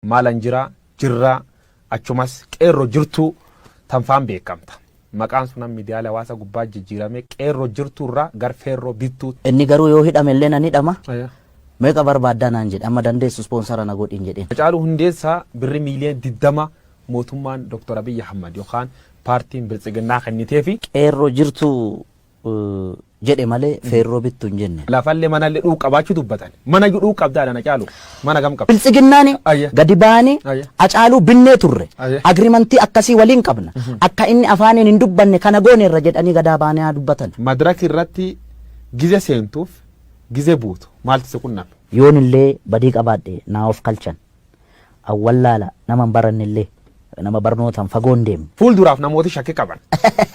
Maalan jira jirraa achumas qeerroo jirtuu tanfaan beekamta. Maqaan sunan miidiyaalee hawaasa gubbaa jijjiirame qeerroo jirtuu irraa gar feerroo bittuu. Inni garuu yoo hidhame illee nan hidhama. Meeqa barbaaddaa naan jedhe, amma dandeessu ispoonsara na godhin jedheen. Hacaaluu Hundeessaa birri miiliyoona 20 mootummaan Dr. Abiyyi Ahmad yookaan paartiin Biltsiginnaa kenniteefi. Qeerroo jirtuu jedhe malee feerroo bittu hin jenne. Lafallee manallee dhuu qabaachuu dubbatan. Mana iyyuu dhuu qabdaa dha Caalu. Mana gam qabda? Biltsiginnaani gadi ba'anii Hacaaluu binnee turre. Agrimantii akkasii waliin qabna. Akka inni afaaniin hin dubbanne kana gooneerra jedhanii gadaa ba'anii haa dubbatan. Madraki irratti gize seentuuf gize buutu maaltu si qunname? Yoon illee badii qabaadhe naa of kalchan. An wallaala nama hin baranne illee nama barnootaan fagoo hin deemne. Fuulduraaf namooti shakki qaban.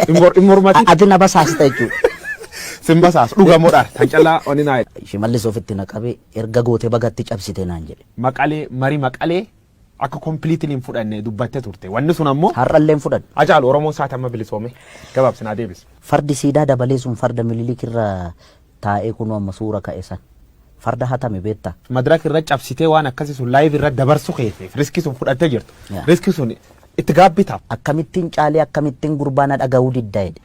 Hin mormatin. Ati na basaasta jechuudha. Sin basaasu dhuga moo dhara? Tan callaa wani naa jedhe. Shimallis ofitti na qabee erga goote bagatti cabsite naan jedhe. Maqalee marii Maqalee akka completely hin fudhanne dubbatte turte. Wanni sun ammoo. Har'allee hin fudhadhu. Hacaalu Oromoon saati amma bilisoome gabaabsi naa deebisi. Fardi siidaa dabalee sun farda Mililik irra taa'ee kunoo amma suura ka'e san. Farda hatame beektaa? Madraka irra cabsitee waan akkasi sun live irra dabarsu keetiif riski sun fudhattee jirtu. Riski sun itti gaabbitaa? Akkamittiin Caalii akkamittiin gurbaa na dhaga'uu didda jedhe.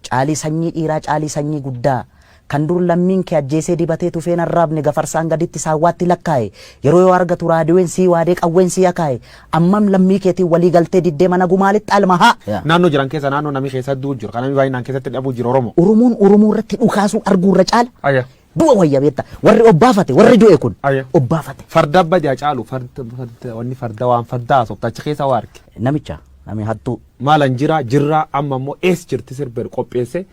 Caalii sanyii dhiiraa Caalii sanyii guddaa kan dur lammiin kee ajjeesee dibatee tufee hin arraabne gafarsaan gaditti saawwaatti lakkaa'e yeroo yoo argatu raadiyoon sii waadee qawween sii akaa'e ammam lammii keetiin walii galtee diddee mana gumaa lixxa ilma haa. Naannoo jiran keessa naannoo namni keessa du'u jiru kan namni baay'inaan keessatti dhabuu jiru Oromo. Oromoon Oromoo irratti dhukaasuu arguu irra caala du'a wayya beekta. Warri obbaafate warri du'e kun obbaafate. Farda badi Hacaalu farda farda wanni farda waan farda haasofta achi keessa waa arge. Namicha nami hattuu. Maalan jira jirraa amma immoo ees jirti sirba jedhu qopheesse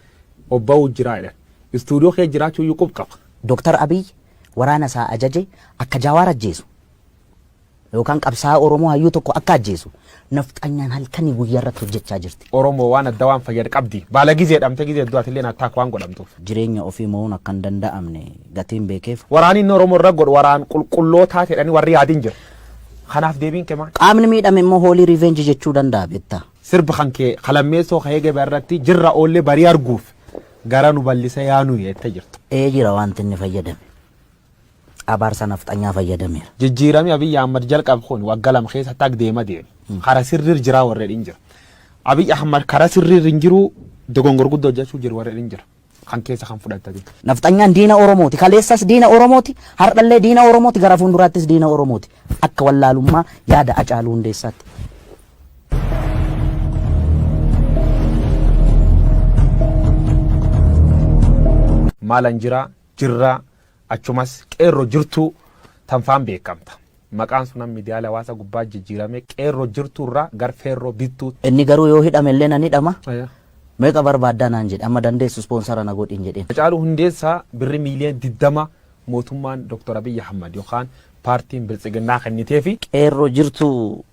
obba'uu jiraa jedhan. Istuudiyoo kee jiraachuu iyyuu qub qaba. Doktar Abiy waraana isaa ajaje akka Jawaar ajjeesu yookaan qabsaa'aa Oromoo hayyuu tokko akka ajjeesu nafxanyaan halkanii guyyaa irratti hojjechaa jirti. Oromoo waan adda waan fayyad qabdi. Baala gizee dhamte gizee du'aati illee attack waan godhamtuuf. Jireenya ofii mo'uun akka hin danda'amne gatiin beekeef. Waraanni inni Oromoo irra godhu waraan qulqullootaa jedhanii warri yaadin jira. Kanaaf deebiin kee maal? Qaamni miidhame immoo hoolii revenge jechuu danda'a beektaa. Sirba kan kee ka lammeessoo ka eegebe irratti jirra oollee barii arguuf gara nu ballise yaa nuyi jette jirta. Ee jira waanti inni fayyadame. Abaarsa nafxanyaa fayyadameera. Jijjiirami Abiy Ahmad jalqabe kun wagga 2 keessatti ag deema deeme. Kara sirriir jiraa warri jedhin jira. Abiy Ahmad kara sirriir hin jiruu dogongor guddaa hojjechuu jiru warri jedhin jira. Kan keessa kan fudhattati. Nafxanyaan diina Oromooti. Kaleessas diina Oromooti. Har'allee diina Oromooti. Gara fuulduraattis diina Oromooti. Akka wallaalummaa yaada Hacaaluu Hundeessaatti. Maalan jira jirraa achumas qeerroo jirtuu tanfaan beekamta. Maqaan sunan miidiyaalee hawaasa gubbaa jijjiirame qeerroo jirtuu irraa gar feerroo bittuu. Inni garuu yoo hidhame illee nan hidhama. Meeqa barbaaddaa naan jedhe, amma dandeessu ispoonsara na godhin jedheen. Hacaaluu Hundeessaa birri miiliyoona 20 mootummaan Dr. Abiyyi Ahmad yookaan paartiin Biltsiginnaa kenniteefi. Qeerroo jirtuu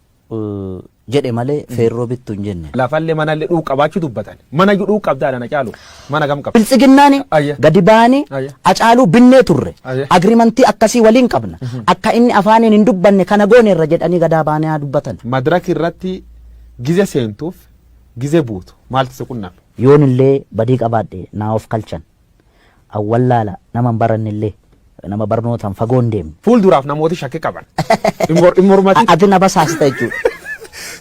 jedhe malee feerroo bittu hin jenne. Lafallee manallee dhuu qabaachuu dubbatan. Mana iyyuu dhuu qabdaa dha Hacaaluu. Mana gam qabda? Biltsiginnaani gadi ba'anii Hacaaluu binnee turre. Agrimantii akkasii waliin qabna. Akka inni afaaniin hin dubbanne kana gooneerra jedhanii gadaa ba'anii haa dubbatan. Madraki irratti gize seentuuf gize buutu maaltu si qunname? Yoon illee badii qabaadhe naa of kalchan. An wallaala nama hin baranne illee nama barnootaan fagoo hin deemne. Fuulduraaf namooti shakki qaban. Hin mormatin. Ati na basaasta jechuudha.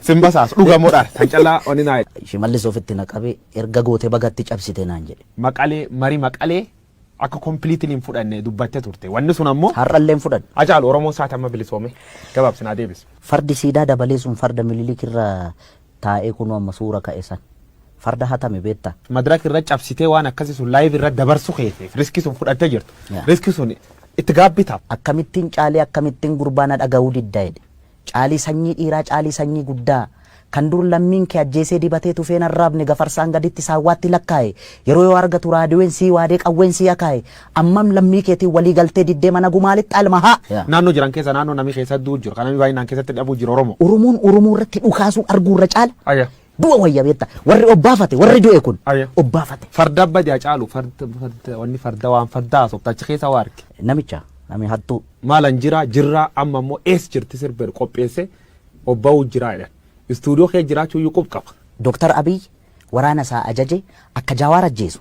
Sin basaasu dhuga moo dhara? Tan callaa wani naa jedhe. Shimallis ofitti na qabee erga goote bagatti cabsite naan jedhe. Maqalee marii Maqalee akka completely hin fudhanne dubbatte turte. Wanni sun ammoo. Har'allee hin fudhadhu. Hacaalu Oromoon saati amma bilisoome gabaabsi naa deebisi. Fardi siidaa dabalee sun farda Mililik irra taa'ee kunoo amma suura ka'e san. Farda hatame beektaa? Madraka irra cabsitee waan akkasi sun live irra dabarsu keetiif riski sun fudhattee jirtu. Riski sun itti gaabbitaa? Akkamittiin Caalii akkamittiin gurbaa na dhaga'uu didda jedhe. Caalii sanyii dhiiraa Caalii sanyii guddaa kan dur lammiin kee ajjeesee dibatee tufee hin arraabne gafarsaan gaditti saawwaatti lakkaa'e yeroo yoo argatu raadiyoon sii waadee qawween sii akaa'e ammam lammii keetiin walii galtee diddee mana gumaa lixxa ilma haa. Naannoo jiran keessa naannoo namni keessa du'u jiru kan namni baay'inaan keessatti dhabuu jiru Oromo. Oromoon Oromoo irratti dhukaasuu arguu irra caala du'a wayya beekta. Warri obbaafate warri du'e kun obbaafate. Farda badi Hacaalu farda farda wanni farda waan farda haasofta achi keessa waa arge. Namicha nami hattuu. Maalan jira jirraa amma immoo ees jirti sirba jedhu qopheesse obba'uu jiraa jedhan. Istuudiyoo kee jiraachuu iyyuu qub qaba. Doktar Abiy waraana isaa ajaje akka Jawaar ajjeesu.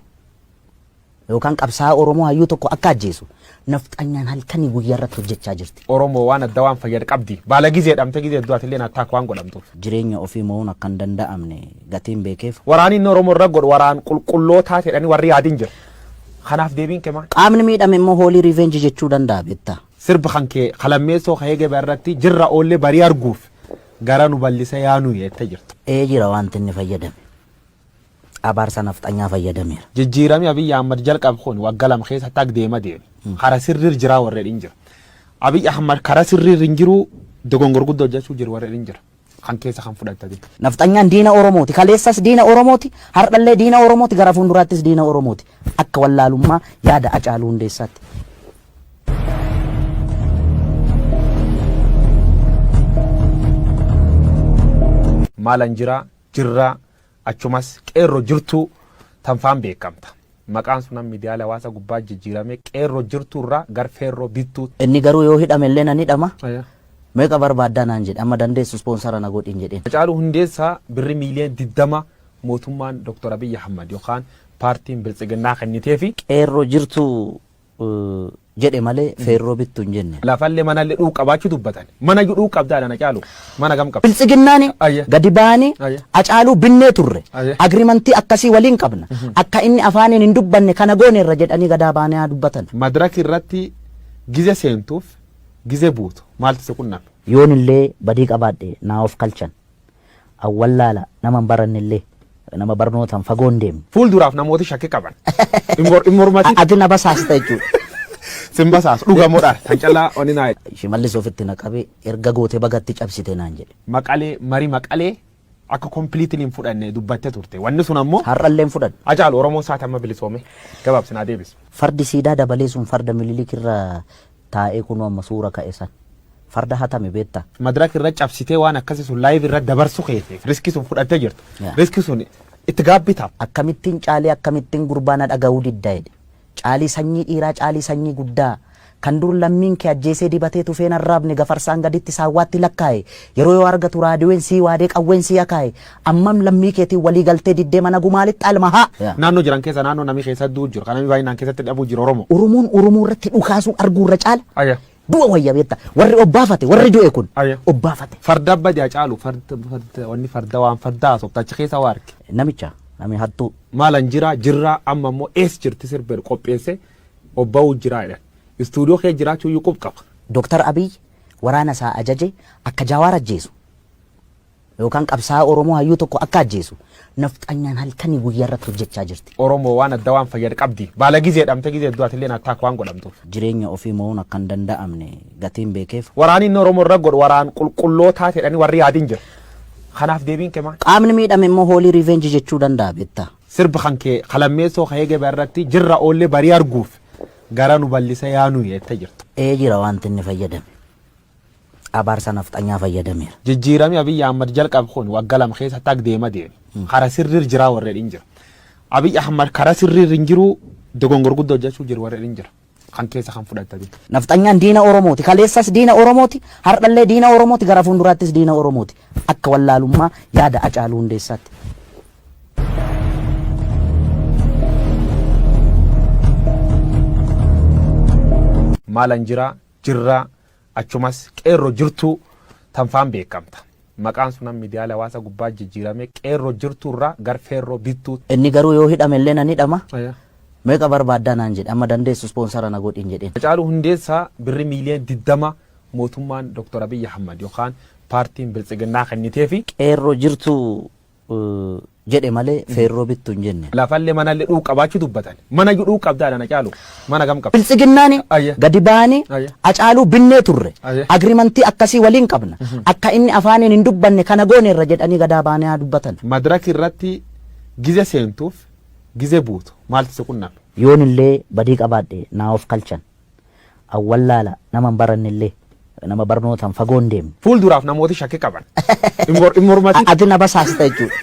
Yookaan qabsaa'aa Oromoo hayyuu tokko akka ajjeesu nafxanyaan halkanii guyyaa irratti hojjechaa jirti. Oromoo waan adda waan fayyadu qabdi. Baala gizee dhamte gizee du'atillee attaak waan godhamtuuf. Jireenya ofii mo'uun akka hin danda'amne gatiin beekeef. Waraanni inni Oromoo irra godhu waraan qulqullootaa jedhanii warri yaadin jira. Kanaaf deebiin kee maal? Qaamni miidhame immoo holy revenge jechuu danda'a beektaa. Sirba kan kee kalammeessoo ka'ee gabaa irratti jirra oollee barii arguuf gara nu bal'ise yaanuu jettee jirtu. Ee jira wanti inni fayyadame. Abaarsa nafxanyaa fayyadameera. Jijjiiramni Abiyyi Ahmad jalqabe kun waggaa 2 keessatti akka deema deeme. Kara sirriir jiraa warreen hin jira. Abiyyi Ahmad kara sirriir hin jiru dogongor guddoo hojjechuu jiru warreen hin jira. Kan keessa kan fudhatanii. Nafxanyaan diina Oromooti. Kaleessas diina Oromooti. Har'allee diina Oromooti. Gara fuulduraattis diina Oromooti. Akka wallaalummaa yaada Hacaaluu Hundeessaatti. Maalan jira jirraa achumas qeerroo jirtuu tanfaan beekamta. Maqaan sun miidiyaalee hawaasa gubbaa jijjiirame qeerroo jirtuu irraa gar feerroo bittuu. Inni garuu yoo hidhame illee nan hidhama. Meeqa barbaaddaa naan jedhe, amma dandeessu sponsor na godhin jedheen. Hacaaluu Hundeessaa birri miiliyoona 20 mootummaan Dr. Abiyyi Ahmad yookaan paartiin Biltsiginnaa kenniteefi. Qeerroo jirtuu jedhe malee feerroo bittu hin jenne. Lafallee manallee dhuu qabaachuu dubbatan. Mana iyyuu dhuu qabdaa dha Hacaaluu. Mana gam qabda? Biltsiginnaani gadi ba'anii Hacaaluu binnee turre. Agreement akkasii waliin qabna. Akka inni afaaniin hin dubbanne kana gooneerra jedhanii gadaa ba'anii haa dubbatan. Madraki irratti gize seentuuf gize buutu maaltu si qunname? Yoon illee badii qabaadhe naa of kalchan. An wallaala nama hin baranne illee nama barnootaan fagoo hin deemne. Fuulduraaf namooti shakki qaban. In mormatin. Ati na basaasta jechuudha. Sin basaasu dhugamoodhaan kan callaa oni naa. Shimallis ofitti na qabee erga goote bagatti cabsite naan jedhe. Maqalee marii Maqalee akka completely hin fudhanne dubbatte turte. Wanni sun ammoo. Har'allee hin fudhadhu. Hacaalu Oromoon saati amma bilisoome gabaabsinaa deebisu. Fardi siidaa dabalee sun farda Mililik irra taa'ee kunoo amma suura ka'e san. Farda hatame beektaa? Madraka irra cabsitee waan akkasii sun live irra dabarsu keetiif riskii sun fudhattee jirta. Riskii sun itti gaabbitaa? Akkamittiin Caalii akkamittiin gurbaa na dhaga'uu didda jedhe. Caalii sanyii dhiiraa Caalii sanyii guddaa kan dur lammiin kee ajjeesee dibatee tufee hin arraabne gafarsaan gaditti saawwaatti lakkaa'e yeroo yoo argatu raadiyoon sii waadee qawween sii akaa'e ammam lammii keetiin walii galtee diddee mana gumaa lixxa ilma haa. Naannoo jiran keessa naannoo namni keessa du'u jiru kan namni baay'inaan keessatti dhabuu jiru Oromoo. Oromoon Oromoo irratti dhukaasuu arguu irra caala du'a wayya beekta. Warri obbaafate warri du'e kun obbaafate. Farda badi Hacaalu farda farda wanni farda waan farda haasofta achi keessa waa arge. Namicha nami hattuu. Maalan jira jirraa amma immoo ees jirti sirba jedhu qopheesse obba'uu jiraa jedhan. Istuudiyoo kee jiraachuu iyyuu qub qaba. Doktar Abiy waraana isaa ajaje akka Jawaar ajjeesu yookaan qabsaa'aa Oromoo hayyuu tokko akka ajjeesu nafxanyaan halkanii guyyaa irratti hojjechaa jirti. Oromoo waan adda waan fayyadu qabdi. Baala gizee dhamte gizee du'atillee attack waan godhamtuuf. Jireenya ofii mo'uun akka hin danda'amne gatiin beekeef. Waraanni inni Oromoo irra godhu waraan qulqullootaa jedhanii warri yaadin jira. Kanaaf deebiin kee maal? Qaamni miidhame immoo holy revenge jechuu danda'a beektaa. Sirba kan kee kalammeessoo ka'ee gabaa irratti jirra oollee barii arguuf gara nu bal'ise yaanuu jettee jirta. Ee jira wanti inni fayyadame. Abaarsa nafxanyaa fayyadameera. Jijjiiramni Abiyyi Ahmad jalqabe kun waggaa 2 keessatti akka deema deeme. Kara sirriir jiraa warreen hin jira. Abiyyi Ahmad kara sirriir hin jiru dogongor guddoo hojjechuu jiru warreen hin jira. Kan keessa kan fudhatanii. Nafxanyaan diina Oromooti. Kaleessas diina Oromooti. Har'allee diina Oromooti. Gara fuulduraattis diina Oromooti. Akka wallaalummaa yaada Hacaaluu Hundeessaatti. Maalan jira jirraa achumas qeerroo jirtuu tanfaan beekamta. Maqaan sun miidiyaalee hawaasa gubbaa jijjiirame qeerroo jirtuu irraa gar feerroo bittuu. Inni garuu yoo hidhame illee nan hidhama. Meeqa barbaaddaa naan jedhe, amma dandeessu sponsor na godhin jedheen. Hacaaluu Hundeessaa birri miiliyoona 20 mootummaan Dr. Abiyyi Ahmad yookaan paartiin Biltsiginnaa kenniteefi. Qeerroo jirtuu jedhe malee feerroo bittu hin jenne. Lafallee manallee dhuu qabaachuu dubbatan. Mana iyyuu dhuu qabdaa dha Hacaaluu. Mana gam qabda? Biltsiginnaani gadi ba'anii Hacaaluu binnee turre. Agreement akkasii waliin qabna. Akka inni afaaniin hin dubbanne kana gooneerra jedhanii gadaa ba'anii haa dubbatan. Madraki irratti gize seentuuf gize buutu maaltu si qunname? Yoon illee badii qabaadhe naa of kalchan. An wallaala nama hin baranne illee nama barnootaan fagoo hin deemne. Fuulduraaf namooti shakki qaban. In mormatin. Ati na basaasta jechuudha.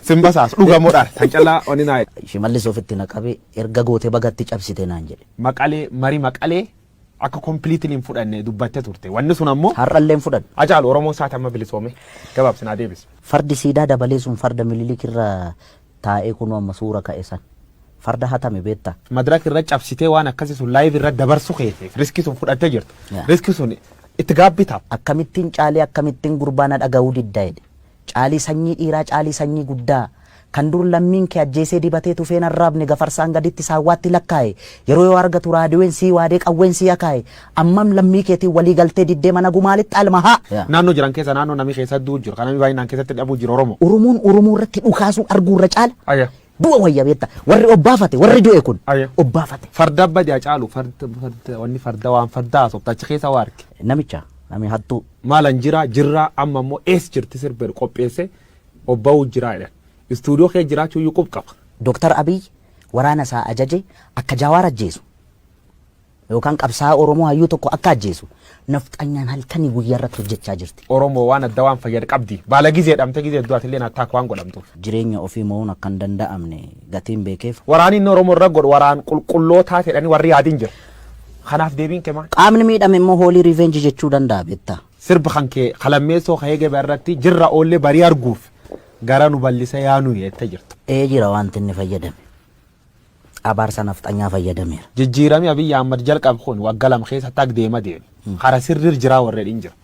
Sin basaasu dhugamoodhaan kan callaa oni naa. Shimallis ofitti na qabee erga goote bagatti cabsite naan jedhe. Maqalee marii Maqalee akka completely hin fudhanne dubbatte turte. Wanni sun ammoo. Har'allee hin fudhadhu. Hacaalu Oromoon saati amma bilisoome gabaabsinaa deebisi. Fardi siidaa dabalee sun farda Mililik irra taa'ee kunoo amma suura ka'e san. Farda hatame beektaa? Madirak irra cabsitee waan akkasii sun live irra dabarsu keetiif risk sun fudhattee jirta. Yeah. Risk sun itti gaabbitaaf. Akkamittiin caalii, akkamittiin gurbaana dhaga'uu didda jedhe. Caalii sanyii dhiiraa, caalii sanyii guddaa kan dur lammiin kee ajjeesee dibatee tufeen arraabne, gafarsaan gaditti saawwaatti lakkaa'e, yeroo yoo argatu raadiyoon sii waadee qawween sii akaa'e, ammam lammii keetiin walii galtee diddee mana gumaalitti alma haa. Naannoo jiran keessa naannoo namni keessa du'u jiru, kan namni baay'inaan keessatti dhabuu jiru Oromoo. Oromoon Oromoo irratti dhukaasuu arguu irra caala. Du'a wayya beektaa? Warri obbaafate, warri du'e kun obbaafate. Farda badii caalu, farda, farda, wanni farda waan farda haasofta achi keessa waa arge. Namicha nami hattuu. Maalan jira jirraa, amma immoo ees jirti sirba qopheesse obba'uu jiraa jedhan. Istuudiyoo kee jiraachuu iyyuu qub qaba. Dooktar Abiy waraana isaa ajaje akka Jawaar ajjeesu yookaan qabsaa'aa Oromoo hayyuu tokko akka ajjeesu nafxanyaan halkanii guyyaa irratti hojjechaa jirti. Oromoo waan adda waan fayyadu qabdi. Baala gizee dhamte gizee du'atillee attaak waan godhamtuuf. Jireenya ofii mo'uun akka hin danda'amne gatiin beekeef. Waraanni inni Oromoo irra godhu waraan qulqullootaa jedhanii warri yaadin jira. Kanaaf deebiin kee maal? Qaamni miidhame immoo hoolii revenge jechuu danda'a beektaa? Sirba kan kee kalammeessoo ka'ee gabaa irratti jirra oollee barii arguuf gara nu bal'isa yaanu jettee jirta. Ee, jira wanti inni fayyadame. Abaarsa nafxanyaa fayyadameera. Jijjiiramni Abiyyi Ahmad jalqabe kun waggaa 2 keessa tag deema deeme. Kara sirriir jiraa warreen hin jira.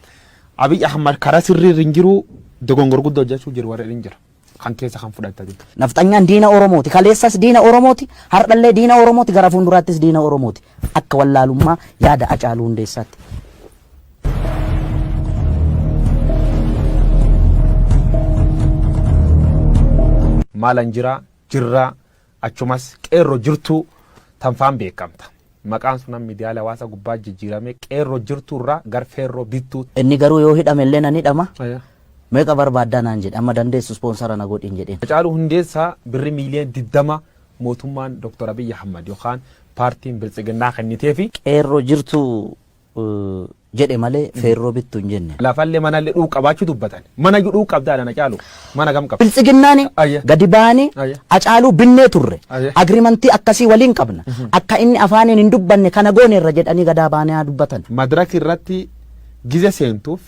Abiyyi Ahmad kara sirriir hin jiru, dogongor guddoo hojjechuu jiru warreen hin jira. Kan keessa kan fudhatanii. Nafxanyaan diina Oromooti. Kaleessas diina Oromooti. Har'allee diina Oromooti. Gara fuulduraattis diina Oromooti. Akka wallaalummaa yaada Hacaaluu Hundeessaatti. Maalan jira jirraa, achumas qeerroo jirtuu tanfaan beekamta. Maqaan sun miidiyaalee hawaasa gubbaa jijjiirame qeerroo jirtuu irraa gar feerroo bittuu. Inni garuu yoo hidhame illee nan hidhama. Meeqa barbaaddaa naan jedhe, amma dandeessu sponsor na godhin jedheen. Hacaaluu Hundeessaa birri miiliyoona 20 mootummaan Dr. Abiyyi Ahmad yookaan paartiin Biltsiginnaa kennitee fi Qeerroo jirtuu jedhe malee feerroo bittuu hin jenne. Lafallee manallee dhuu qabaachuu dubbatan. Mana iyyuu dhuu qabdaa dha Caalu. Mana gam qaba? Biltsiginnaani gadi ba'anii Hacaaluu binnee turre. Agreement akkasii waliin qabna. Akka inni afaaniin hin dubbanne kana gooneerra jedhanii gadaa ba'anii haa dubbatan. Madaraka irratti gize seentuuf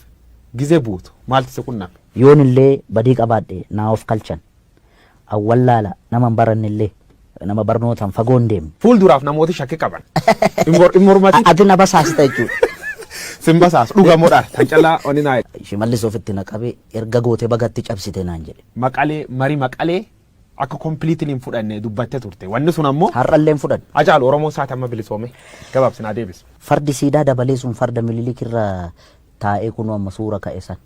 gize buutu maaltu si qunname? Yoon illee badii qabaadhe naa of kalchan. Awwallaala nama hin baranne illee, nama barnootaan fagoo hin deemne. Fuulduraaf namooti shakkii qaban. Hin mormatin. Ati na basaasta jechuudha. Sin basaasu dhugamoodha. Tan callaa oni naa. Shimallis ofitti na qabee erga goote bagatti cabsite naan jedhe. Maqalee marii Maqalee akka completely hin fudhanne dubbattee turte. Wanni sun ammoo. Har'allee hin fudhanne. Hacaalu Oromoo isaati amma bilisoome gabaabsinaa deebisu. Fardi siidaa dabalee sun farda Mililik irra taa'ee kunoo amma suura ka'e san.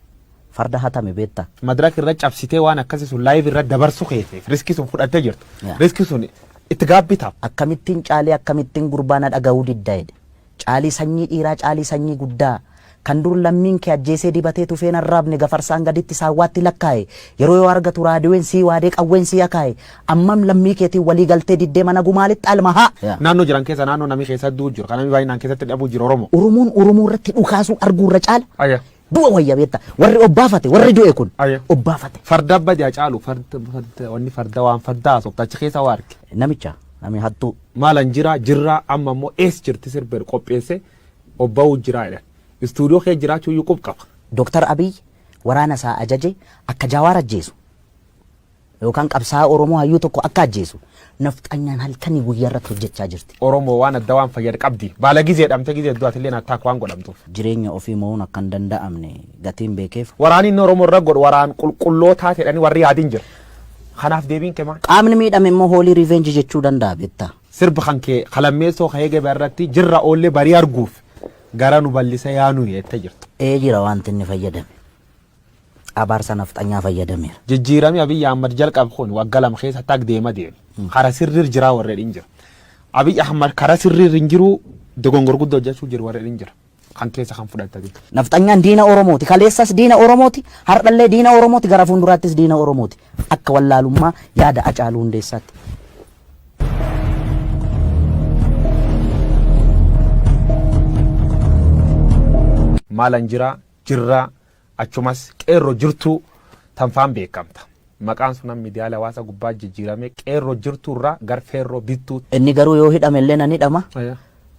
Farda hatame beektaa? Madirak irra cabsitee waan akkasii sun live irra dabarsu keetiif risk sun fudhattee jirta. Risk sun itti gaabbitaaf. Akkamittiin caalii, akkamittiin gurbaana dhaga'uu didda jedhe. Caalii sanyii dhiiraa, caalii sanyii guddaa kan dur lammiin kee ajjeesee dibatee tufeen arraabne, gafarsaan gaditti saawwaatti lakkaa'e, yeroo yoo argatu raadiyoon sii waadee qawween sii akaa'e, ammam lammii keetiin walii galtee diddee mana gumaalitti alma haa. Naannoo jiran keessa naannoo namni keessa du'u jiru, kan namni baay'inaan keessatti dhabuu jiru Oromoo. Oromoon Oromoo irratti dhukaasuu arguu irra caala. Du'a wayya beektaa? Warri obbaafate, warri du'e kun obbaafate. Farda badii caalu, farda, farda, wanni farda waan farda haasofta achi keessa waa arge. Namicha nami hattuu. Maalan jira jirraa, amma immoo ees jirti sirba qopheesse obba'uu jiraa jedhan. Istuudiyoo kee jiraachuu iyyuu qub qaba. Dooktar Abiy waraana isaa ajaje akka Jawaar ajjeesu yookaan qabsaa'aa Oromoo hayyuu tokko akka ajjeesu nafxanyaan halkanii guyyaa irratti hojjechaa jirti. Oromoo waan adda waan fayyadu qabdi. Baala gizee dhamte gizee du'atillee attaak waan godhamtuuf. Jireenya ofii mo'uun akka hin danda'amne gatiin beekeef. Waraanni inni Oromoo irra godhu waraan qulqullootaa jedhanii warri yaadin jira. Kanaaf deebiin kee maal? Qaamni miidhame immoo hoolii revenge jechuu danda'a beektaa? Sirba kan kee kalammeessoo ka'ee gabaa irratti jirra oollee barii arguuf gara nu bal'isa yaanu jettee jirta. Ee, jira wanti inni fayyadame. Abaarsa nafxanyaa fayyadameera. Jijjiiramni Abiyyi Ahmad jalqabe kun waggaa 2 keessa tag deema deeme. Kara sirriir jiraa warreen hin jira. Abiyyi Ahmad kara sirriir hin jiru, dogongor guddoo hojjechuu jiru warreen hin jira. Kan keessa kan fudhatanii. Nafxanyaan diina Oromooti. Kaleessas diina Oromooti. Har'allee diina Oromooti. Gara fuulduraattis diina Oromooti. Akka wallaalummaa yaada Hacaaluu Hundeessaatti. Maalan jira jirraa, achumas qeerroo jirtuu tanfaan beekamta. Maqaan sun miidiyaalee hawaasa gubbaa jijjiirame qeerroo jirtuu irraa gar feerroo bittuu. Inni garuu yoo hidhame illee nan hidhama.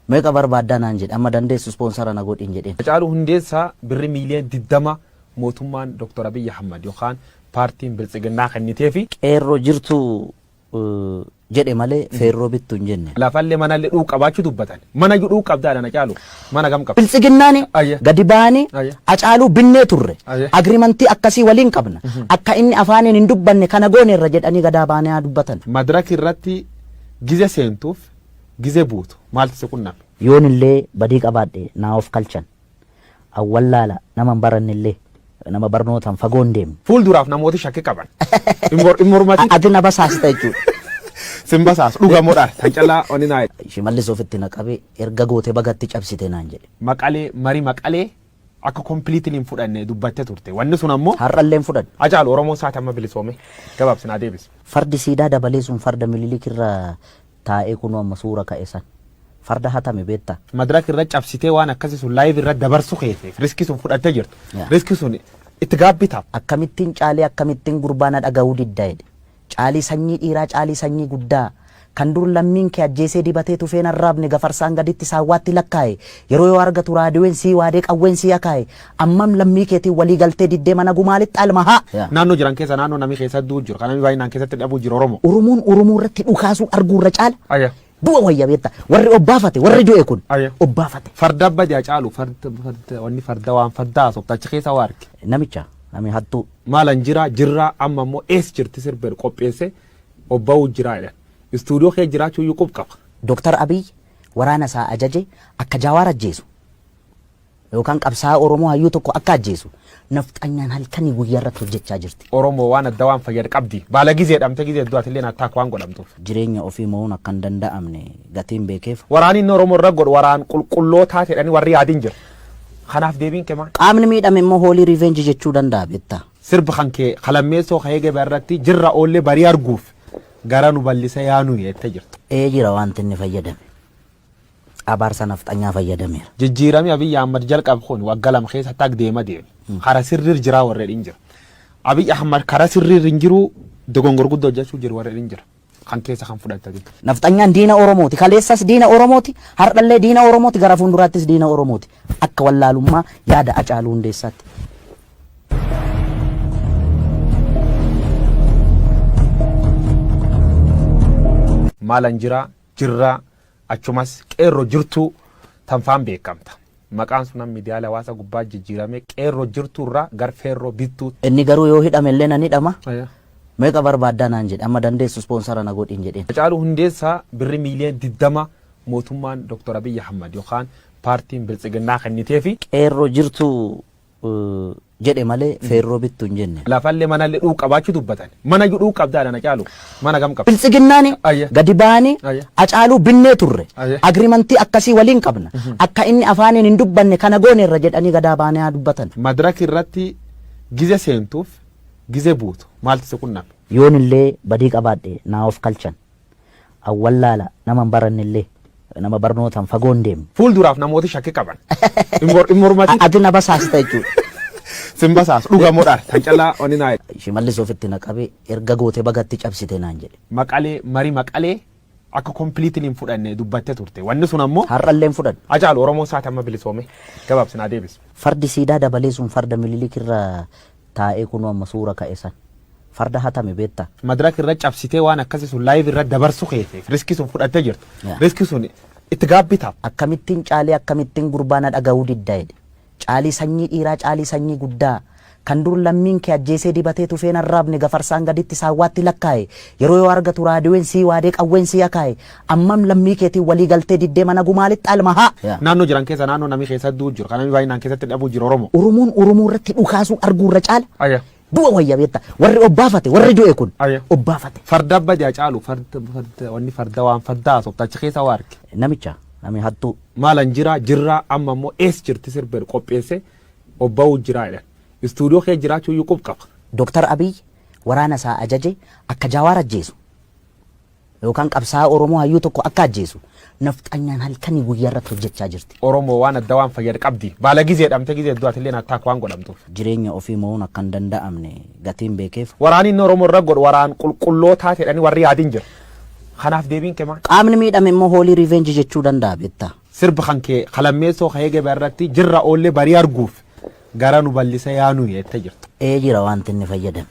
Meeqa barbaaddaa naan jedhe, amma dandeessu sponsor na godhin jedheen. Hacaaluu Hundeessaa birri miiliyoona 20 mootummaan Dr. Abiyyi Ahmad yookaan paartiin Biltsiginnaa kennitee fi Qeerroo jirtuu. Jedhe malee feerroo bittu hin jenne. Lafallee manallee dhuu qabaachuu dubbatan. Mana iyyuu dhuu qabdaa na caalu. Mana gam qabda? Biltsiginnaani Ayya. gadi ba'anii Ayya. Acaaluu binnee turre. Ayya. Agreement akkasii waliin qabna. Akka inni afaaniin hin dubbanne kana gooneerra jedhanii gadaa ba'anii haa dubbatan. Madraki irratti gize seentuuf gize buutu maaltu si qunname? Yoon illee badii qabaadhe naa of kalchan. An wallaala nama hin baranne illee nama barnootaan fagoo hin deemne. Fuulduraaf namooti shakki qaban. Hin mormatin. Ati na basaasta jechuudha. Sin basaasu dhuga moo dhara? Tan callaa wanni naa jedhe. Shimallis ofitti na qabee erga goote bagatti cabsite naan jedhe. Maqalee marii Maqalee akka completely hin fudhanne dubbatte turte. Wanni sun ammoo. Har'allee hin fudhadhu. Hacaalu Oromoon saati amma bilisoome gabaabsi naa deebisi. Fardi siidaa dabalee sun farda Mililik irra taa'ee kunoo amma suura ka'e san. Farda hatame beektaa? Madrak irra cabsitee waan akkasi sun live irra dabarsu keetiif riski sun fudhatte jirtu. Yeah. Riski sun itti gaabbita. Akkamittiin Caalii akkamittiin gurbaa na dhaga'uu didda jedhe. Caalii sanyii dhiiraa caalii sanyii guddaa kan dur lammiin kee ajjeesee dibatee tufeen arraabne gafarsaan gaditti saawwaatti lakkaa'e yeroo yoo argatu raadiyoon sii waadee qawween sii akaa'e ammam lammii keetiin walii galtee diddee mana gumaa lixxa ilma haa. Yeah. Naannoo jiran keessa naannoo namni keessa du'u jiru kan namni baay'inaan keessatti dhabuu jiru Oromoo. Oromoon Oromoo irratti dhukaasuu arguu irra caala Ayya. Du'a wayya beekta. Warri obbaafate warri du'e kun Ayya. obbaafate. Farda badi Hacaalu farda farda wanni farda waan farda haasofta achi keessa waa arge. Namicha nami hattuu. Maalan jira jirraa amma immoo ees jirti sirba jedhu qopheesse obba'uu jiraa jedhan. Istuudiyoo kee jiraachuu iyyuu qub qaba. Doktar Abiy waraana isaa ajaje akka Jawaar ajjeesu. Yookaan qabsaa'aa Oromoo hayyuu tokko akka ajjeesu nafxanyaan halkanii guyyaa irratti hojjechaa jirti. Oromoo waan adda waan fayyad qabdi. Baala gizee dhamte gizee hedduu atilleen attack waan godhamtuuf. Jireenya ofii mo'uun akka hin danda'amne gatiin beekeef. Waraanni inni Oromoo irra godhu waraan qulqullootaa jedhanii warri yaadin jira. Kanaaf deebiin kee maal? Qaamni miidhame immoo holy revenge jechuu danda'a beektaa. Sirba kan kee ka lammeessoo ka eegebe irratti jirra oollee barii arguuf gara nu ballisa yaa nuyi jette jirta. Ee jira waanti inni fayyadame. Abaarsa nafxanyaa fayyadameera. Jijjiirami Abiy Ahmad jalqabe kun wagga 2 keessatti ag deema deeme. Kara sirriir jiraa warri jedhin jira. Abiy Ahmad kara sirriir hin jiruu dogongor gudda hojjachuu jiru warri jedhin jira. Kan keessa kan fudhatta jira. Nafxanyaan diina Oromooti. Kaleessas diina Oromooti, har'allee diina Oromooti, gara fuulduraattis diina Oromooti. Akka wallaalummaa yaada Hacaaluu Hundeessaatti. Maalan jiraa jirraa Achumas Qeerro Jirtuu tanfaan beekamta. Maqaan sun amma miidiyaalee hawaasa gubbaa jijjiiramee Qeerro Jirtuu irraa gar Feerroo Bittuu. Inni garuu yoo hidhame illee nan hidhama. Meeqa barbaaddaa naan jedhe. Amma dandeessu ispoonsara na godhiin jedheen. Hacaaluu Hundeessaa birri miiliyoona 20 mootummaan Dr. Abiy Ahmad yookaan paartiin Biltsiginnaa kenniteefi. Qeerroo Jirtuu jedhe malee feerroo bittu hin jenne. Lafallee manallee dhuu qabaachuu dubbatan. Mana iyyuu dhuu qabdaa dha na caalu. Mana gam qabda? Biltsiginnaani Ayya. gadi ba'anii Ayya. Hacaaluu binnee turre. Ayya. Agrimantii akkasii waliin qabna. Akka inni afaaniin hin dubbanne kana gooneerra jedhanii gadaa ba'anii haa dubbatan. Madraki irratti gize seentuuf gize buutu maaltu si qunname? Yoon illee badii qabaadhe naa of kalchan. An wallaala nama hin baranne illee nama barnootaan fagoo hin deemne. Fuulduraaf namooti shakki qaban. Hin mormatin. Ati na basaasta jechuudha. Sin basaasu dhuga moo dhara? Tan callaa wanni naa jedhe. Shimallis ofitti na qabee erga goote bagatti cabsite naan jedhe. Maqalee marii Maqalee akka completely hin fudhanne dubbatte turte. Wanni sun ammoo. Har'allee hin fudhadhu. Hacaalu Oromoon saati amma bilisoome gabaabsi naa deebisi. Fardi siidaa dabalee sun farda Mililik irra taa'ee kunoo amma suura ka'e san. Farda hatame beektaa? Madrak irra cabsitee waan akkasi sun live irra dabarsu keetiif riski sun fudhatte jirtu. Yeah. Riski sun itti gaabbita. Akkamittiin Caalii akkamittiin gurbaa na dhaga'uu didda jedhe. Caalii sanyii dhiiraa caalii sanyii guddaa kan dur lammiin kee ajjeesee dibatee tufeen arraabne gafarsaan gaditti saawwaatti lakkaa'e yeroo yoo argatu raadiyoon sii waadee qawween sii akaa'e ammam lammii keetiin walii galtee diddee mana gumaa lixxa ilma haa. Yeah. Naannoo jiran keessa naannoo namni keessa du'u jiru kan namni baay'inaan keessatti dhabuu jiru Oromoo. Oromoon Oromoo irratti dhukaasuu arguu irra caala Ayya. Du'a wayya beekta. Warri obbaafate warri du'e kun Ayya. obbaafate. Farda badi Hacaalu farda farda wanni farda waan farda haasofta achi keessa waa arge. Namicha nami hattuu. Maalan jiraa jirraa amma immoo ees jirti sirba jedhu qopheesse obba'uu jiraa jedhan. Istuudiyoo kee jiraachuu iyyuu qub qaba. Doktar Abiy waraana isaa ajaje akka Jawaar ajjeesu. Yookaan qabsaa'aa Oromoo hayyuu tokko akka ajjeesu nafxanyaan halkanii guyyaa irratti hojjechaa jirti. Oromoo waan adda waan fayyad qabdi. Baala gizee dhamte gizee hedduu atilleen attack waan godhamtuuf. Jireenya ofii mo'uun akka hin danda'amne gatiin beekeef. Waraanni inni Oromoo irra godhu waraan qulqullootaa jedhanii warri yaadin jira. Kanaaf deebiin kee maal? Qaamni miidhame immoo holy revenge jechuu danda'a beektaa. Sirba kan kee ka lammeessoo ka eegebe irratti jirra oollee barii arguuf gara nu ballisa yaa nuyi jette jirta. Ee jira waanti inni fayyadame.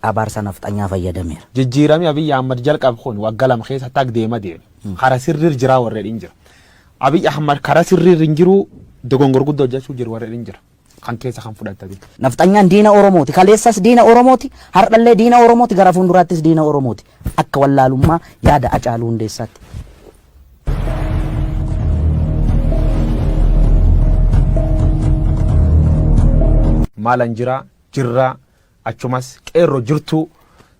Abaarsa nafxanyaa fayyadameera. Jijjiiramni Abiyyi Ahmad jalqabe kun waggaa 2 keessa tag deema deeme. Kara sirriir jiraa warreen hin jira. Abiy Ahmad karaa sirriir hin jiru, dogongor guddoo hojjechuu jiru warreen hin jira. Kan keessa kan fudhatanii. Nafxanyaan diina Oromooti. Kaleessas diina Oromooti. Har'allee diina Oromooti. Gara fuulduraattis diina Oromooti. Akka wallaalummaa yaada Hacaaluu Hundeessaatti. Maalan jira jirraa achumas qeerroo jirtuu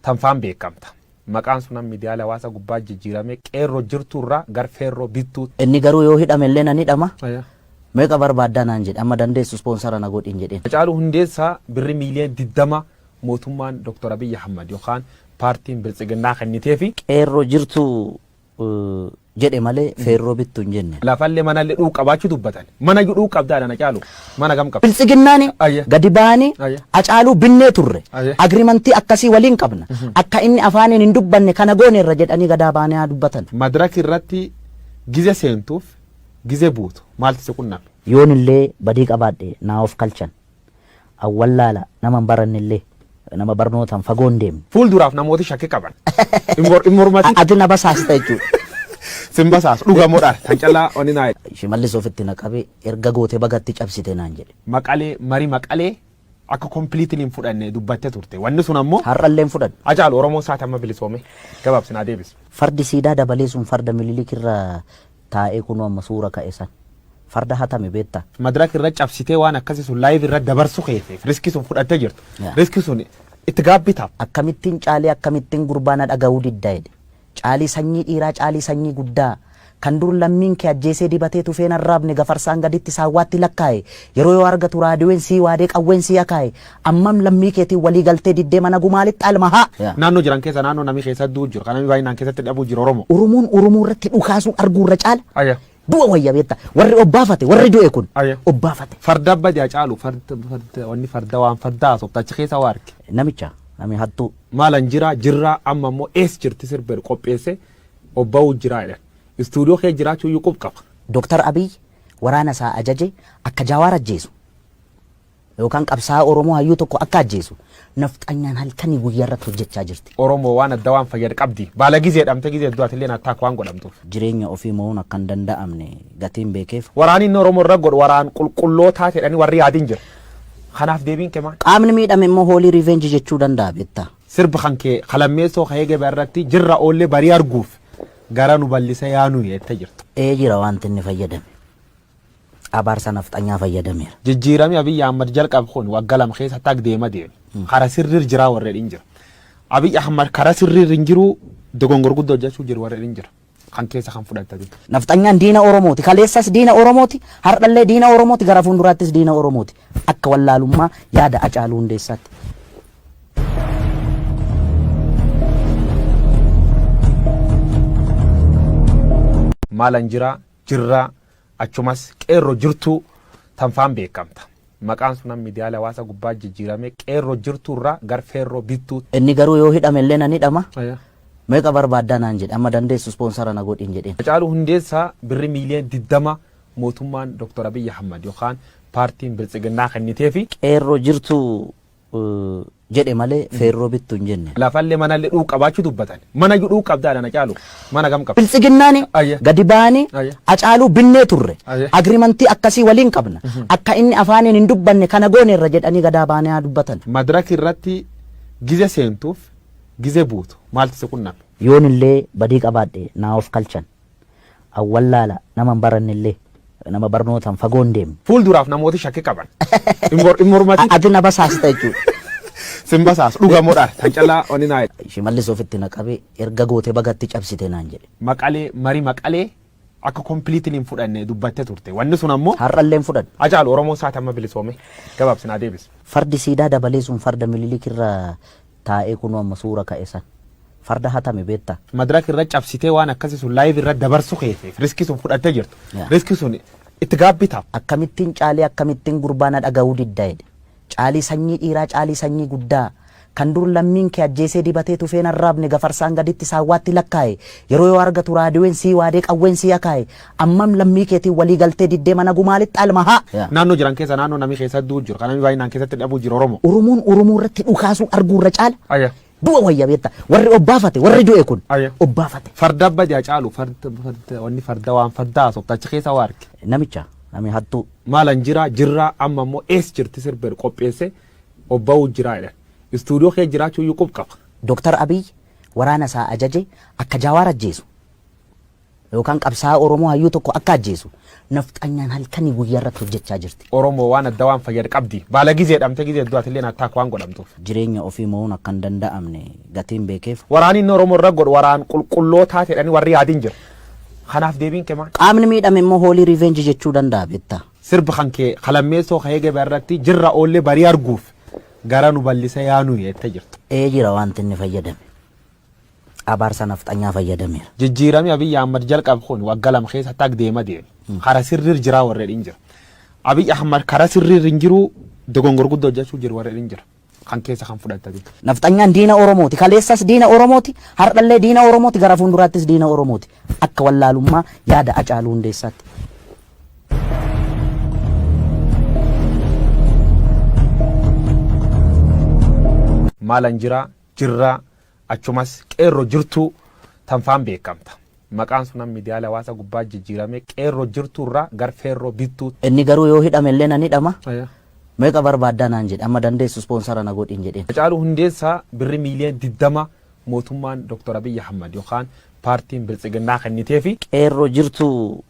tanfaan beekamta. Maqaan sun miidiyaalee hawaasa gubbaa jijjiirame qeerroo jirtuu irraa gar feerroo bittuu. Inni garuu yoo hidhame illee nan hidhama. Meeqa barbaaddaa naan jedhe, amma dandeessu sponsor na godhin jedheen. Hacaaluu Hundeessaa birri miiliyoona 20 mootummaan Dr. Abiyyi Ahmad yookaan paartiin Biltsiginnaa kenniteefi. Qeerroo jirtuu jedhe malee feerroo bittu hin jenne. Lafallee manallee dhuu qabaachuu dubbatan. Mana iyyuu dhuu qabdaa dha Hacaaluu. Mana gam qabda? Biltsiginnaani gadi ba'anii Hacaaluu binnee turre. Agrimantii akkasii waliin qabna. Akka inni afaaniin hin dubbanne kana gooneerra jedhanii gadaa ba'anii haa dubbatan. Madraki irratti gize seentuuf gize buutu maaltu si qunname? Yoon illee badii qabaadhe naa of kalchan. An wallaala, nama hin baranne illee, nama barnootaan fagoo hin deemne. Fuulduraaf namooti shakki qaban. Hin mormatin. Ati na basaasta jechuudha. Sin basaasu dhuga moo dhara? Tan callaa wanni naa jedhe. Shimallis ofitti na qabee erga goote bagatti cabsite naan jedhe. Maqalee marii Maqalee akka completely hin fudhanne dubbatte turte. Wanni sun ammoo. Har'allee hin fudhadhu. Hacaalu Oromoon saati amma bilisoome gabaabsi naa deebisi. Fardi siidaa dabalee sun farda Mililik irra taa'ee kunoo amma suura ka'e san. Farda hatame beektaa? Madraka irra cabsitee waan akkasi sun live irra dabarsu keeteef riski sun fudhattee jirtu. Riski sun itti gaabbitaaf. Akkamittiin Caalii akkamittiin gurbaa na dhaga'uu didda jedhe. Caalii sanyii dhiiraa Caalii sanyii guddaa kan dur lammiin kee ajjeesee dibatee tufeen arraabne gafarsaan gaditti saawwaatti lakkaa'e yeroo yoo argatu raadiyoon sii waadee qawween sii akaa'e ammam lammii keetiin walii galtee diddee mana gumaa lixxa ilma haa. Naannoo jiran keessa naannoo namni keessa du'u jiru kan namni baay'inaan keessatti dhabuu jiru Oromoo. Oromoon Oromoo irratti dhukaasuu arguu irra caala du'a wayya beekta. Warri obbaafate warri du'e kun obbaafate. Farda badi Hacaalu farda farda wanni farda waan farda haasofta achi keessa waa arge. Namicha nami hattuu. Maalan jira jirraa amma immoo ees jirti sirba qopheesse obba'uu jiraa jedhan. Istuudiyoo kee jiraachuu iyyuu qub qaba. Dr. Abiy waraana isaa ajaje akka Jawaar ajjeesu yookaan qabsaa'aa Oromoo hayyuu tokko akka ajjeesu nafxanyaan halkanii guyyaa irratti hojjechaa jirti. Oromoo waan adda waan fayyad qabdi. Baala gizee dhamte gizee du'atillee attack waan godhamtuuf. Jireenya ofii mo'uun akka hin danda'amne gatiin beekeef. Waraanni inni Oromoo irra godhu waraan qulqullootaa jedhanii warri yaadin jira. Kanaaf deebiin kee maal? Qaamni miidhame immoo hoolii revenge jechuu danda'a beektaa. Sirba kan kee kalammeessoo ka'ee gaba irratti jirra oollee barii arguuf gara nu ballisa yaa nuyi jettee jirta. Ee jira wanti inni fayyadame. Abaarsa nafxanyaa fayyadameera. Jijjiiramni Abiyyi Ahmad jalqabe kun waggaa 2 keessa tag deema deeme. Kara sirriir jiraa warreen hin jira. Abiy Ahmad kara sirriir hin jiru, dogongor guddoo hojjechuu jiru warreen hin jira. Kan keessa kan fudhatanii. Nafxanyaan diina Oromooti. Kaleessas diina Oromooti. Har'allee diina Oromooti. Gara fuulduraattis diina Oromooti. Akka wallaalummaa yaada Hacaaluu Hundeessaatti. Maalan jira jirraa achumas qeerroo jirtuu tanfaan beekamta. Maqaan sun miidiyaalee hawaasa gubbaa jijjiirame qeerroo jirtuu irraa gar feerroo bittuu. Inni garuu yoo hidhame illee nan hidhama. Meeqa barbaaddaa naan jedhe, amma dandeessu sponsor na godhin jedheen. Hacaaluu Hundeessaa birri miiliyoona 20 mootummaan Dr. Abiyyi Ahmad yookaan paartiin Biltsiginnaa kenniteefi. Qeerroo jirtuu jedhe malee feerroo bittu hin jenne. Lafallee manallee dhuu qabaachuu dubbatan. Mana iyyuu dhuu qabdaa dha Hacaaluu. Mana gam qabda? Biltsiginnaani gadi ba'anii Hacaaluu binnee turre. Agrimantii akkasii waliin qabna. Akka inni afaaniin hin dubbanne kana gooneerra jedhanii gadaa ba'anii haa dubbatan. Madraki irratti gize seentuuf gize buutu maaltu si qunname? Yoon illee badii qabaadhe naa of kalchan. An wallaala, nama hin baranne illee, nama barnootaan fagoo hin deemne. Fuulduraaf namooti shakki qaban. Hin mormatin. Ati na basaasta jechuudha. Sin basaasu dhuga moo dhara? Tan callaa wanni naa jedhe. Shimallis ofitti na qabee erga goote bagatti cabsite naan jedhe. Maqalee marii Maqalee akka completely hin fudhanne dubbatte turte. Wanni sun ammoo. Har'allee hin fudhadhu. Hacaalu Oromoon saati amma bilisoome gabaabsi naa deebisi. Fardi siidaa dabalee sun farda Mililik irra taa'ee kunoo amma suura ka'e san. Farda hatame beektaa? Madraka irra cabsitee waan akkasi sun live irra dabarsu keeteef riski sun fudhattee jirtu. Riski sun itti gaabbitaaf. Akkamittiin Caalii akkamittiin gurbaa na dhaga'uu didda jedhe. Caalii sanyii dhiiraa Caalii sanyii guddaa Kan dur lammiin kee ajjeesee dibatee tufeen arraabne gafarsaan gaditti saawwaatti lakkaa'e yeroo yoo argatu raadiyoon sii waadee qawween sii akaa'e ammam lammii keetiin walii galtee diddee mana gumaalitti almahaa. Naannoo jiran keessa naannoo namni keessa du'u jiru. Kan namni baay'inaan keessatti dhabuu jiru Oromoo. Oromoon Oromoo irratti dhukaasuu arguu irra caala. Du'a wayya beekta. Warri obbaafate warri du'e kun obbaafate. Farda badii Hacaalu farda farda wanni farda waan farda haasofta achi keessa waa arge. Namicha nami hattuu. Maalan jira jirraa amma immoo ees jirti sirba qopheesse obba'uu jiraa jedhan. Istuudiyoo kee jiraachuu iyyuu qub qaba. Doktar Abiy waraana isaa ajaje akka Jawaar ajjeesu yookaan qabsaa'aa Oromoo hayyuu tokko akka ajjeesu nafxanyaan halkanii guyyaa irratti hojjechaa jirti. Oromoo waan adda waan fayyad qabdi. Baala gizee dhamte gizee du'atillee attaak waan godhamtuuf. Jireenya ofii mo'uun akka hin danda'amne gatiin beekeef. Waraanni inni Oromoo irra godhu waraan qulqullootaa jedhanii warri yaadin jira. Kanaaf deebiin kee maal? Qaamni miidhame immoo hoolii revenge jechuu danda'a beektaa. Sirba kan kee kalammeessoo ka'ee gabaa irratti jirra oollee barii arguuf gara nu bal'ise yaanu jettee jirtu. Ee jira wanti inni fayyadame. Abaarsa nafxanyaa fayyadameera. Jijjiiramni Abiyyi Ahmad jalqabe kun waggaa 2 keessa tag deema deeme. Kara sirriir jiraa warreen hin jira. Abiyyi Ahmad kara sirriir hin jiru dogongor guddoo hojjechuu jiru warreen hin jira. Kan keessa kan fudhatanii. Nafxanyaan diina Oromooti. Kaleessas diina Oromooti. Har'allee diina Oromooti. Gara fuulduraattis diina Oromooti. Akka wallaalummaa yaada Hacaaluu Hundeessaatti. Maalan jira jirraa achumas qeerroo jirtuu tanfaan beekamta. Maqaan sun miidiyaalee hawaasa gubbaa jijjiirame qeerroo jirtuu irraa gar feerroo bittuu. Inni garuu yoo hidhame illee nan hidhama. Meeqa barbaaddaa naan jedhe amma dandeessu ispoonsara na godhin jedheen. Hacaaluu Hundeessaa birri miiliyoona 20 mootummaan Dr. Abiyyi Ahmad yookaan paartiin Biltsiginnaa kenniteefi. Qeerroo jirtuu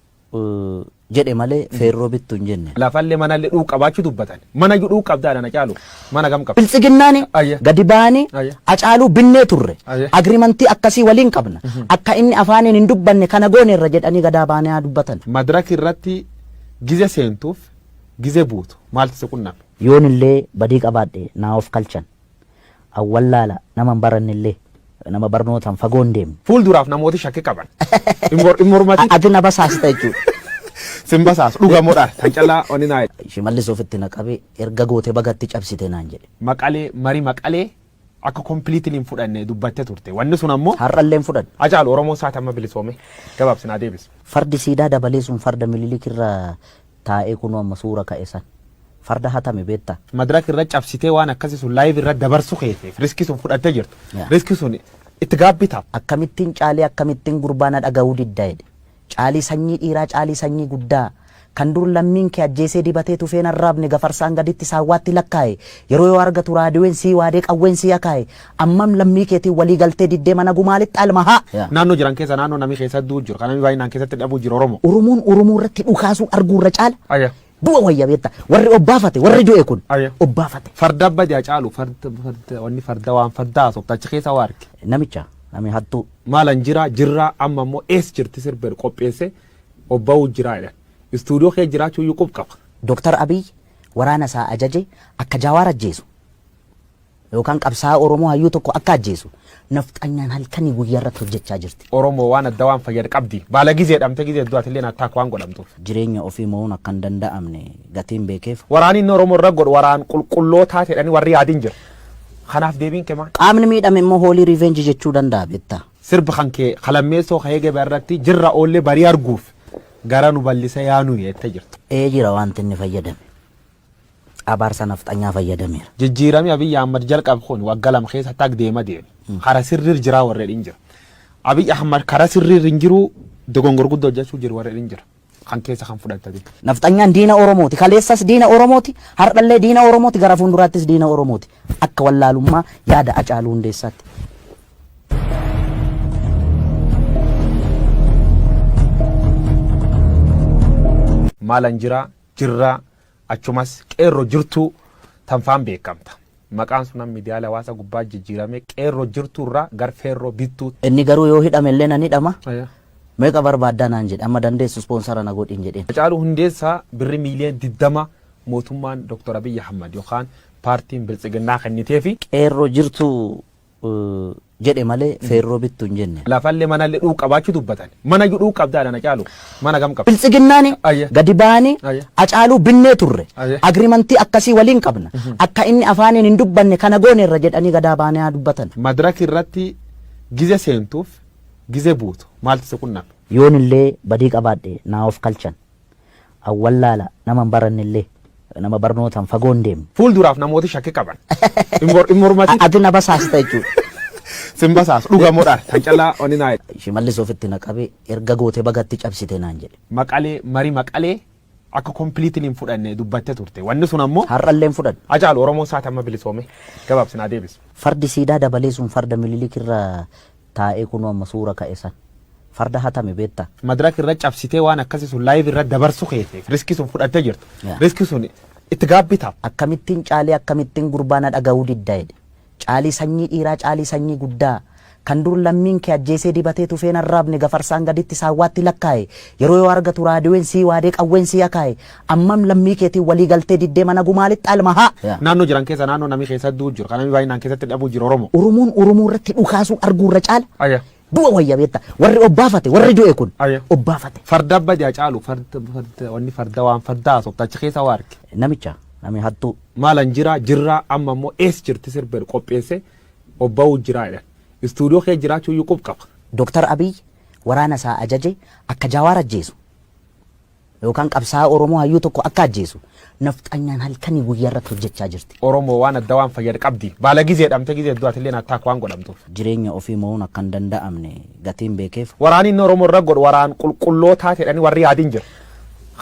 jedhe malee feerroo bittu hin jenne. Lafallee manallee dhuu qabaachuu dubbatan. Mana iyyuu dhuu qabdaa dha Hacaaluu. Mana gam qabda? Biltsiginnaan gadi ba'anii Hacaaluu binnee turre. Agriimantii akkasii waliin qabna. Akka inni afaaniin hin dubbanne kana gooneerra jedhanii gadaa ba'anii haa dubbatan. Madaraka irratti gize seentuuf gize buutu maaltu si qunname? Yoon illee badii qabaadhe naa of kalchan. Awwallaala nama hin baranne illee nama barnootaan fagoo hin deemne. Fuulduraaf namooti shakki qaban. In mormati. Ati na basaasta jechuudha. Sin basaasu dhugamoodha. Kan callaa oni naa. Shimallis ofitti na qabee erga goote bagatti cabsite naan jedhe. Maqalee marii Maqalee akka completely hin fudhanne dubbatte turte. Wanni sun ammoo. Har'allee hin fudhanne. Hacaalu Oromoon saati amma bilisoome gabaabsinaa deebisa. Fardi siidaa dabalee sun farda Mililik irra taa'ee kunoo amma suura ka'e san. Farda hatame beektaa? Madaraka irra cabsitee waan akkasii sun live irra dabarsu keeteef riskii sun fudhattee jirtu. Riskii sun itti gaabbitaaf. Akkamittiin caalii akkamittiin gurbaa na dhaga'uu didda jedhe. Caalii sanyii dhiiraa caalii sanyii guddaa. Kan dur lammiin kee ajjeesee dibatee tufeen arraabne gafarsaan gaditti saawwaatti lakkaa'e yeroo yoo argatu raadiyoon sii waadee qawween sii akaa'e ammam lammii keetiin walii galtee diddee mana gumaalitti almahaa. Naannoo jiran keessa naannoo namni keessa du'u jiru. Kan namni baay'inaan keessatti dhabuu jiru Oromoo. Oromoon Oromoo irratti dhukaasuu arguu irra caala. Du'a wayya beekta. Warri obbaafate warri du'e kun obbaafate. Farda badii Hacaalu farda farda wanni farda waan farda haasofta achi keessa waa arge. Namicha nami hattuu. Maalan jira jirraa amma immoo ees jirti sirba qopheesse obba'uu jiraa jedhan. Istuudiyoo kee jiraachuu iyyuu qub qaba. Doktar Abiy waraana isaa ajaje akka Jawaar ajjeesu yookaan qabsaa'aa Oromoo hayyuu tokko akka ajjeesu nafxanyaan halkanii guyyaa irratti hojjechaa jirti. Oromoo waan adda waan fayyad qabdi. Baala gizee dhamte gizee du'atillee attaak waan godhamtuuf. Jireenya ofii mo'uun akka hin danda'amne gatiin beekeef. Waraanni inni Oromoo irra godhu waraan qulqullootaa jedhanii warri yaadin jira. Kanaaf deebiin kee maal? Qaamni miidhame immoo hoolii revenge jechuu danda'a beektaa. Sirba kan kee kalammeessoo ka'ee gabaa irratti jirra oollee barii arguuf gara nu bal'ise yaanu jettee jirtu. Ee jira wanti inni fayyadame. Abaarsa nafxanyaa fayyadameera. Jijjiiramni Abiyyi Ahmad jalqabe kun waggaa 2 keessa tag deema deeme. Kara sirriir jiraa warreen hin jira. Abiyyi Ahmad kara sirriir hin jiru dogongor guddoo hojjechuu jiru warreen hin jira. Kan keessa kan fudhatanii. Nafxanyaan diina Oromooti. Kaleessas diina Oromooti. Har'allee diina Oromooti. Gara fuulduraattis diina Oromooti. Akka wallaalummaa yaada Hacaaluu Hundeessaatti. Maalan jira jirraa achumas qeerroo jirtuu tanfaan beekamta. Maqaan sun miidiyaalee hawaasa gubbaa jijjiirame qeerroo jirtuu irraa gar feerroo bittuu. Inni garuu yoo hidhame illee nan hidhama. Meeqa barbaaddaa naan jedhe amma dandeessu ispoonsara na godhin jedheen. Hacaaluu Hundeessaa birri miiliyoona 20 mootummaan Dr. Abiyyi Ahmad yookaan paartiin Biltsiginnaa kenniteefi. Qeerroo jirtuu Jedhe malee feerroo bittu hin jenne. Lafallee manallee dhuu qabaachuu dubbatan. Mana iyyuu dhuu qabdaadha na caalu. Mana gam qabda? Biltsiginnaani Ayya. gadi ba'anii Ayya. Acaaluu binnee turre. Ayya. Agriimantii akkasii waliin qabna. Akka inni afaaniin hin dubbanne kana gooneerra jedhanii gadaa ba'anii haa dubbatan. Madraki irratti gize seentuuf gize buutu maaltu si qunname? Yoon illee badii qabaadhe naa of kalchan. Awwallaala nama hin baranne illee nama barnootaan fagoo hin deemne. Fuulduraaf namooti shakki qaban. Hin mormatin. Ati na basaasta jechuudha. Sin basaasu dhugamoodhaan kan callaa oni naa jedhe. Shimallis ofitti na qabee erga goote bagatti cabsite naan jedhe. Maqalee marii Maqalee akka completely hin fudhanne dubbatte turte. Wanni sun ammoo. Har'allee hin fudhadhu. Hacaalu Oromoon saati amma bilisoome gabaabsi naa deebisi. Fardi siidaa dabalee sun farda Mililik irra taa'ee kunoo amma suura ka'e san. Farda hatame beektaa? Madrak irra cabsitee waan akkasi sun live irra dabarsu keetiif riski sun fudhattee jirta. Yeah. Riski sun itti gaabbitaa? Akkamittiin Caalii akkamittiin gurbaa na dhaga'uu didda jedhe. Caalii sanyii dhiiraa caalii sanyii guddaa kan dur lammiin kee ajjeesee dibatee tufee hin arraabne gafarsaan gaditti saawwaatti lakkaa'e yeroo yoo argatu raadiyoon sii waadee qawween sii akaa'e ammam lammii keetiin walii galtee diddee mana gumaalitti alma haa. Yeah. Naannoo jiran keessa naannoo namni keessa du'u jiru kan namni baay'inaan keessatti dhabuu jiru Oromo. Oromoon Oromoo irratti dhukaasuu arguu irra caala Aya. Du'a wayya beekta. Warri obbaafate warri du'e kun Ayya. obbaafate. Farda badi Hacaalu farda farda wanni farda waan farda haasofta achi keessa waa arge. Namicha nami hattuu. Maalan jira jirraa amma immoo ees jirti sirba jedhu qopheesse obba'uu jiraa jedhan. Istuudiyoo kee jiraachuu iyyuu qub qaba. Doktar Abiy waraana isaa ajaje akka Jawaar ajjeesu. Yookaan qabsaa'aa Oromoo hayyuu tokko akka ajjeesu nafxanyaan halkanii guyyaa irratti hojjechaa jirti. Oromoo waan adda waan fayyada qabdi. Baala gizee dhamte gizee hedduu atilleen attack waan godhamtuuf. Jireenya ofii mo'uun akka hin danda'amne gatiin beekeef. Waraanni inni Oromoo irra godhu waraan qulqullootaa jedhanii warri yaadin jira.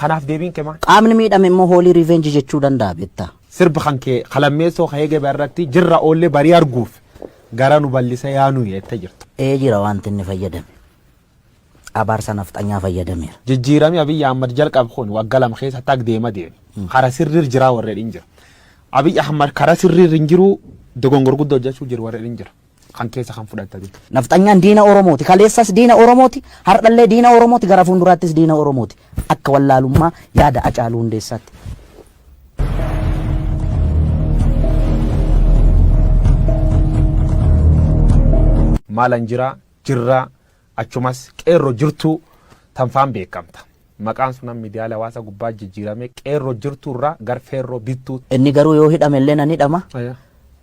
Kanaaf deebiin kee maal? Qaamni miidhame immoo hoolii revenge jechuu danda'a beektaa. Sirba kan kee ka lammeessoo ka eegee irratti jirra oollee barii arguuf gara nu ballisa yaa nuyi jettee jirta. Ee jira waanti inni fayyadame. Abaarsa nafxanyaa fayyadameera. Jijjiirami Abiy Ahmad jalqabe kun wagga 2 keessatti ag deema deeme. Kara sirriir jiraa warri jedhin jira. Abiy Ahmad kara sirriir hin jiru dogongor gudda hojjechuu jiru warri jedhin jira. Kan keessa kan fudhattati. Nafxanyaan diina Oromooti. Kaleessas diina Oromooti. Har'allee diina Oromooti. Gara fuulduraattis diina Oromooti. Akka wallaalummaa yaada Hacaaluu Hundeessaatti. Maalan jira jirraa Achumas Qeerro Jirtuu tanfaan beekamta. Maqaan sun amma miidiyaalee hawaasa gubbaa jijjiiramee Qeerro Jirtuu irraa gar Feerroo Bittuu. Inni garuu yoo hidhame illee nan hidhama.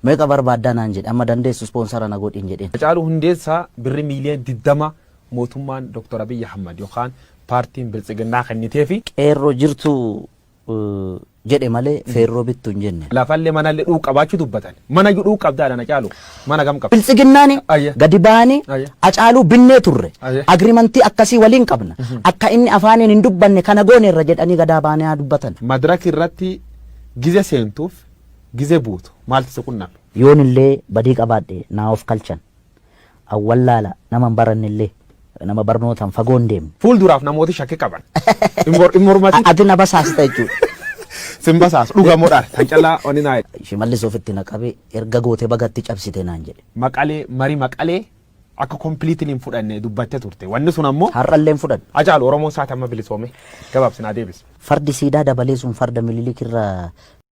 Meeqa barbaaddaa naan jedhe. Amma dandeessu ispoonsara na godhin jedheen. Hacaaluu Hundeessaa birri miiliyoona 20 mootummaan Dr. Abiy Ahmad yookaan paartiin Biltsiginnaa kenniteefi. Qeerroo jirtuu jedhe malee feerroo bittu hin jenne. Lafallee manallee dhuu qabaachuu dubbatan. Mana iyyuu dhuu qabdaadha na caalu. Mana gam qabda? Biltsiginnaani Ayya. gadi ba'anii Ayya. Hacaaluu binnee turre. Ayya. Agriimantii akkasii waliin qabna. Akka inni afaaniin hin dubbanne kana gooneerra jedhanii gadaa ba'anii haa dubbatan. Madraki irratti gize seentuuf gize buutu maaltu si qunname? Yoon illee badii qabaadhe naa of kalchan. Awwallaala nama hin baranne illee nama barnootaan fagoo hin deemne. Fuulduraaf namooti shakki qaban. Hin mormatin. Ati na basaasta jechuudha. Sin basaasu dhugamoodhaan kan callaa oni naa jedhe. Shimallis ofitti na qabee erga goote bagatti cabsite naan jedhe. Maqalee marii Maqalee akka completely hin fudhanne dubbatte turte. Wanni sun ammoo. Har'allee hin fudhadhu. Hacaalu Oromoon saati amma bilisoome gabaabsi naa deebisi. Fardi siidaa dabalee sun farda Mililik irra